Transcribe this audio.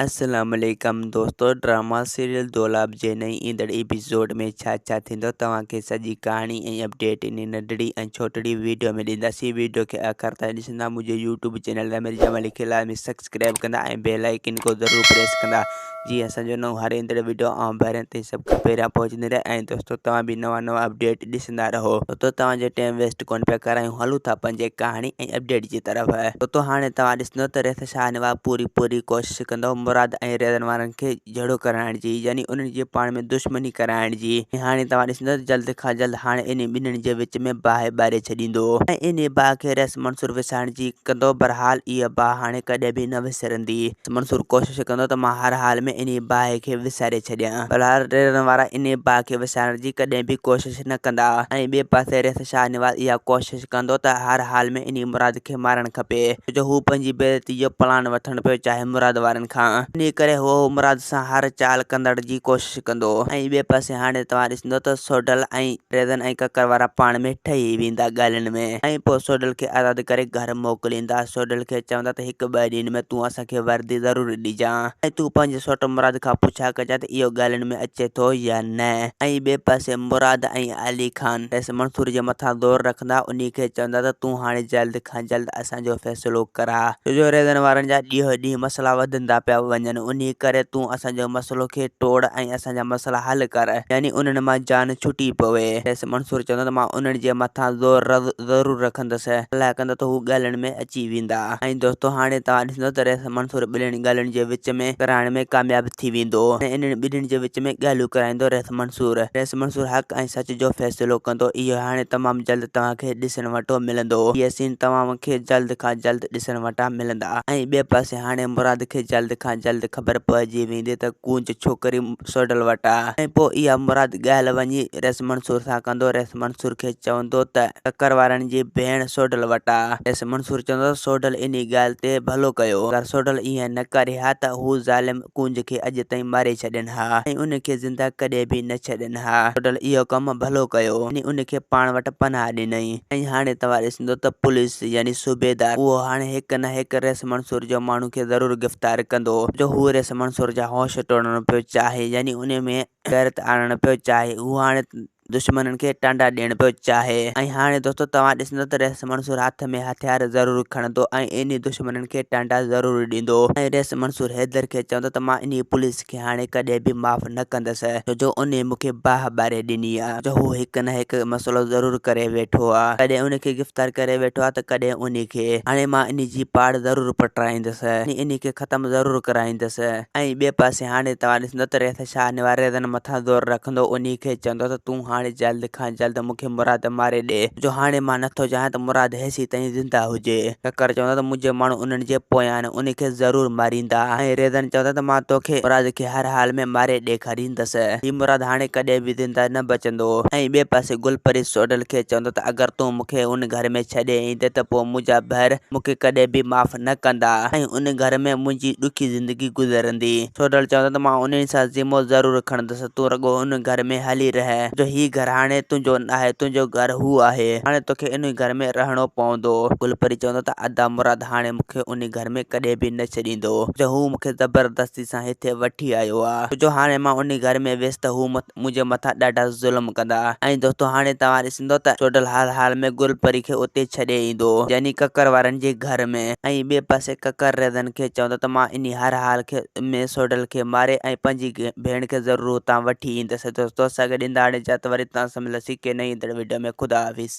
السلام عليڪم دوستو ڊراما سيريل دولاب جي نئين ايندڙ ايپيسوڊ ۾ ڇا ڇا ٿيندو توهان کي سڄي ڪهاڻي ۽ اپڊيٽ انهي ننڍڙي ۽ ڇوٽڙي ويڊيو ۾ ڏينداسين ويڊيو کي آخر تائين ڏسندا منهنجي يوٽيوب چينل رحمت جمالي کي لازمي سبسڪرائب ڪندا ۽ بيل آئيڪن کي ضرور پريس ڪندا جيئن اسان جو نئون هر ايندڙ وڊيو عام ڀائرن تائين سڀ کان پهريان پهچندي رهي ۽ دوستو توهان به نوان نوان اپڊيٽ ڏسندا رهو. دوستو توهان جو ٽائيم ويسٽ ڪونه پيا ڪرايون هلون ٿا پنهنجي ڪهاڻي ۽ اپڊيٽ جي طرف. دوستو هاڻي توهان ڏسندو ته ريس شاهنواز پوري پوري ڪوشش ڪندو مراد ۽ ريزن وارن کي جهيڙو ڪرائڻ جي يعني انهن جي پاڻ ۾ دشمني ڪرائڻ جي ۽ هاڻي توهان ڏسندو ته جلد کان جلد هاڻي انهي ٻنهين جي وچ ۾ باهه ٻاري ڇڏيندو ۽ انهي باهه کي ريس منصور وسائڻ جي ڪندو بھرحال اها باهه هاڻي ڪڏهن به نه وسرندي. منصور ڪوشش ڪندو ته مان هر حال ۾ انهيء باهه کي وساري ڇڏيان. بھرحال ريڙهن وارا انهيء باهه کي وسارڻ جي ڪڏهن به ڪوشش نه ڪندا ۽ ٻئي پاسي ريس شاهنواز اها ڪوشش ڪندو ته هر حال ۾ انهيء مراد کي مارڻ کپي ڇو جو هو پنھنجي بيعزتي جو پلان وٺڻ پيو چاهي مراد وارن کان. انهيء ڪري هو مراد سان هر چال ڪندڙ جي ڪوشش ڪندو ۽ ٻئي پاسي هاڻي توهان ڏسندو ته سوڍل ۽ ريزن ۽ ڪڪر وارا پاڻ ۾ ٺهي ويندا ڳالهين ۾ ۽ پوء سوڍل کي آزاد ڪري گهر موڪليندا سوڍل کي چوندا ته هڪ ٻه ڏينهن ۾ تون اسان کي وردي ضرور ڏجان ۽ تون پنهنجي سوٽ مراد کان پڇا ڪجان ته اهو ڳالهين ۾ اچي ٿو يا نه ۽ ٻئي پاسي مراد ۽ علي خان رئيس منصور جي مٿان زور رکندا انهي کي چوندا ته تون هاڻي جلد کان جلد اسان جو فيصلو ڪراء ڇو جو ريزن وارن جا ڏينهون ڏينهن مسئلا وڌندا پيا وڃن انهي ڪري تون اسان جو مسئلو کي ٽوڙ ۽ اسان جا مسئلا حل ڪر يعني انهن مان جان ڇٽي پوي. رئيس منصور چوندو ته مان انهن جي مٿان زور ضرور رکندس الله ڪندو ته هو ڳالهين ۾ اچي ويندا ۽ دوستو هاڻي توهان ڏسندو ته رئيس منصور ٻنهين ڳالهين جي وچ ۾ ڪرائڻ ۾ ڪامياب ٿي ويندو ۽ انهن ٻنهين جي وچ ۾ ڳالهيون ڪرائيندو رئيس منصور رئيس منصور حق ۽ سچ جو فيصلو ڪندو اهو هاڻي تمام جلد توهان کي ڏسڻ وٽان ملندو اهي سين توهان کي جلد کان جلد ڏسڻ وٽان ملندا ۽ ٻئي پاسي هاڻي مراد کي جلد کان جلد خبر پئجي ويندي ته ڪونج ڇوڪري سوڍل وٽ آ ۽ پوء اها مراد ڳالهه وڃي رئيس منصور سان ڪندو رئيس منصور کي چوندو ته ڪڪر وارن جي ڀيڻ سوڍل وٽ آ رئيس منصور چوندو ته سوڍل انهي ڳالهه تي ڀلو ڪيو اگر سوڍل ائين نه ڪري ها ته هو ظالم ڪونج کي اڄ تائين ماري ڇڏين ها ۽ ان کي زنده ڪڏهن به نه ڇڏين ها. سوڍل اهو ڪم ڀلو ڪيو يعني ان کي پاڻ وٽ پناهه ڏنائين ۽ هاڻي توهان ڏسندو ته پوليس يعني صوبيدار اهو هاڻي هڪ نه هڪ رئيس منصور جو ماڻهو کي ضرور گرفتار ڪندو جو هو رئيس منصور جا هوش ٽوڙڻ پيو چاهي يعني ان ۾ غيرت آڻڻ پيو چاهي هو هاڻي دشمنن کي ٽانڊا ڏيڻ پيو چاهي ۽ هاڻي دوستو توهان ڏسندو ته رئيس منصور هٿ ۾ هٿيار ضرور کڻندو ۽ انهي دشمنن کي ٽانڊا ضرور ڏيندو ۽ رئيس منصور حيدر کي چوندو ته مان انهي پوليس کي هاڻي ڪڏهن به معاف نه ڪندس ڇو جو انهي مون کي باهه ٻاري ڏني آ جو هو هڪ نه هڪ مسئلو ضرور ڪري ويٺو آ ڪڏهن ان کي گرفتار ڪري ويٺو آ ته ڪڏهن انهي کي هاڻي مان انهي جي پاڙ ضرور پٽرائيندس ۽ انهي کي ختم ضرور ڪرائيندس ۽ ٻئي پاسي هاڻي توهان ڏسندو ته رئيس شاهه نواريزن مٿان زور رکندو انهي کي چوندو ته تون هاڻي جلد کان جلد مون کي مراد ماري ڏي، جو هاڻي مان نٿو چاهيان ته مراد هيسيتائين زنده هجي. ڪڪر چوندو ته منهنجا ماڻهو انهن جي پويان آهن، انهي کي ضرور ماريندا. ۽ ريزن چوندو ته مان توکي مراد کي هر حال ۾ ماري ڏيکاريندس. هي مراد هاڻي ڪڏهن به زنده نه بچندو. ۽ ٻئي پاسي گل پري سوڍل کي چوندو ته اگر تون مون کي ان گهر ۾ ڇڏي ايندين ته پوء منهنجا ڀائر مون کي ڪڏهن به معاف نه ڪندا ۽ ان گهر ۾ منهنجي ڏکي زندگي گذرندي. سوڍل چوندو ته مان انهن سان ذمو ضرور کڻندس، تون رڳو ان گهر ۾ هلي رهه، جو هي گهر هاڻي تنهنجو ناهي، تنهنجو گهر هو آهي، هاڻي توکي انهي گهر ۾ رهڻو پوندو. گل پري چوندو ته ادا مراد هاڻي مون کي انهي گهر ۾ ڪڏهن به نه ڇڏيندو، جو هو مون کي زبردستي سان هتي وٺي آيو آ، ڇو جو هاڻي مان انهي گهر ۾ ويس ته هو منهنجي مٿان ڏاڍا ظلم ڪندا. ۽ دوستو هاڻي توهان ڏسندو ته سوڍل هر حال ۾ گل پري کي اتي ڇڏي ايندو، يعني ڪڪر وارن جي گهر ۾، ۽ ٻئي پاسي ڪڪر ريزن کي چوندو ته مان انهي هر حال کي ۾ سوڍل کي ماري ۽ پنهنجي ڀيڻ کي ضرور اتان وٺي ايندس دوستو اسان کي ڏيندا هاڻي اجازت وري توهان سان ملنداسين ڪنهن نئين ايندڙ وڊيو ۾ خدا حافظ.